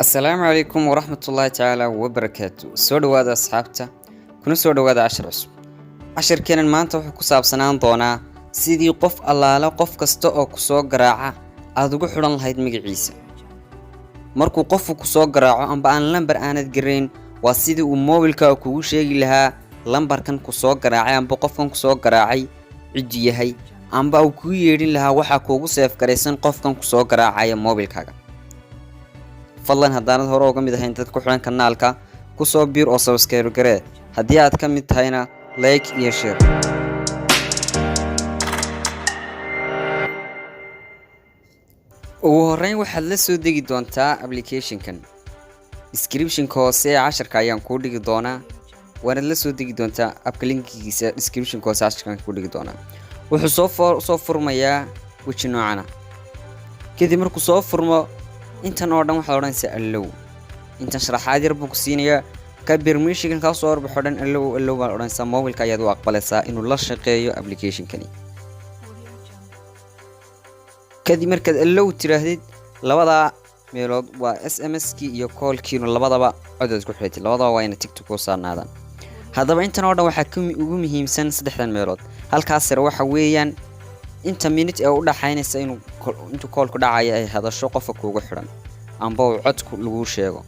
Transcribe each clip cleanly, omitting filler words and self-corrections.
Asalaamu calaykum waraxmatullaahi tacaala wabarakaatu. Soo dhowaada asxaabta, kuna soo dhowaada cashar cusub. Casharkeenan maanta wuxuu ku saabsanaan doonaa sidii qof allaale qof kasta oo kusoo garaaca aada ugu xidhan lahayd magaciisa. Markuu qofku kusoo garaaco amba aan lambar aanad garayn, waa sidii uu moobilkaaga kugu sheegi lahaa lambarkan kusoo garaacay amba qofkan kusoo garaacay ciddu yahay, amba uu kugu yeedhin lahaa waxaa kuugu save garaysan qofkan kusoo garaacaya moobilkaaga. Fadlan, haddaanad hore uga mid ahayn dadka ku xidhan kanaalka, kusoo biir oo subscribe garee. Haddii aad ka mid tahayna, like iyo share. Ugu horreyn waxaad la soo degi doontaa applicationkan. Descriptionka hoose ee casharka ayaan kuu dhigi doonaa, waanaad la soo degi doontaa appka. Linkigiisa descriptionka hoose casharkaan kuu dhigi doonaa. Wuxuu soo furmayaa weji noocana. Kadib markuu soo furmo, intan oo dhan waxaad odhanaysaa allow. Intan sharaxaad yar buu ku siinayaa. Ka permissionkan kaa soo horbaxo dhan allow, allow baad odhanaysaa. Mobilka ayaad u aqbalaysaa inuu la shaqeeyo applicationkani. Kadib markaad allow tiraahdid, labadaa meelood waa SMS kii iyo callkiinu, labadaba codood ku xidhatid, labadaba waa ina tickta kuu saarnaadaan. Haddaba intan oo dhan waxaa ka ugu muhiimsan saddexdan meelood. Halkaas sare waxa weeyaan inta minute ee u dhaxaynaysa inuu intuu callku dhacaya ay hadasho qofka kuugu xidhan amba uu codku laguu sheego.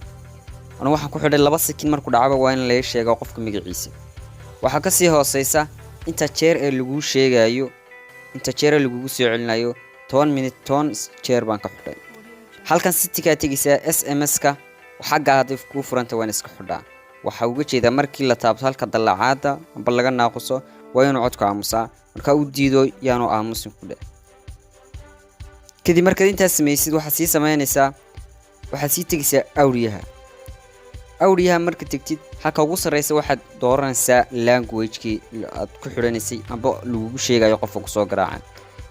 Anu waxaan ku xidhay 2 second. Markuu dhacaba waa in laga sheego qofka magaciisa. Waxaa kasii hooseysa inta jeer ee laguu sheegayo, inta jeer ee lagugu soo celinayo. 10 minute, 10 jeer baan ka xidhay. Halkan settingkaa tegaysaa. SMS-ka xagga hadday kuu furanta waa in iska xidhaa. Waxaa uga jeedaa markii la taabto halka dallacaada amba laga naaquso, waa inuu codku aamusaa. Markaa u diido, yaanu aamusin ku dheh. Kadib markaad intaas samaysid, waxaad sii samaynaysaa, waxaad sii tegaysaa audioha. Audioha marka tegtid, halka ugu sarreysa waxaad dooranaysaa languagekii aad ku xidhanaysay amba lagugu sheegayo qofka kusoo garaaca.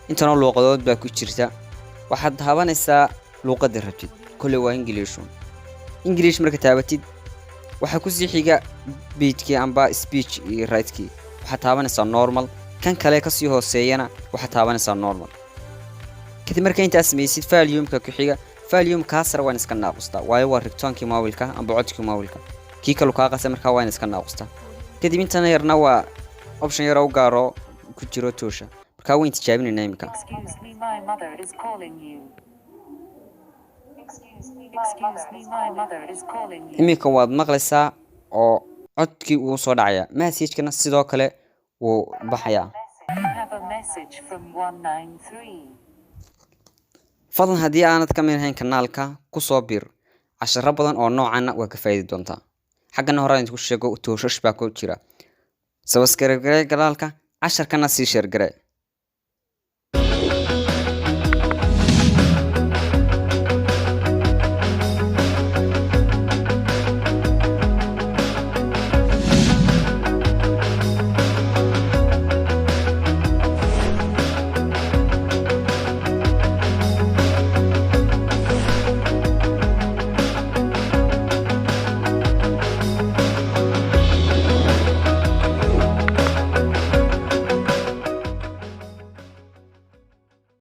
Intanoo luuqadood baa ku jirta. Waxaad taabanaysaa luuqadda rabtid. Kolley waa English. English marka taabatid, waxaa kusii xiga beatkii amba speech iyo ratekii. Waxaad taabanaysaa normal. Kan kale kasii hooseeyana waxaad taabanaysaa normal. Kadib marka intaas samaysid, volumeka ku xiga. Volume kaa sare waan iska naaqustaa, waayo waa ringtonekii mobilka amba codkii mobilka. Kii kalu kaa qasay, markaa waa in iska naaqustaa. Kadib intana yarna waa option yar u gaaro ku jiro toosha. Markaa wayn tijaabinaynaa iminka. Excuse me, my mother is calling you. Excuse me, my mother is calling you. Iminka waad maqlaysaa oo codkii wuu soo dhacayaa. Messagekana sidoo kale wuu baxayaa. You have a message from 193. Fadlan, haddii aanad ka mid ahayn kanaalka, kusoo bir. Casharo badan oo noocanna waa ka faa'idi doontaa. Xaggana hore aan idinku sheego, tooshash baa ku jira. Subscribe garee kanaalka, casharkana sii share garee.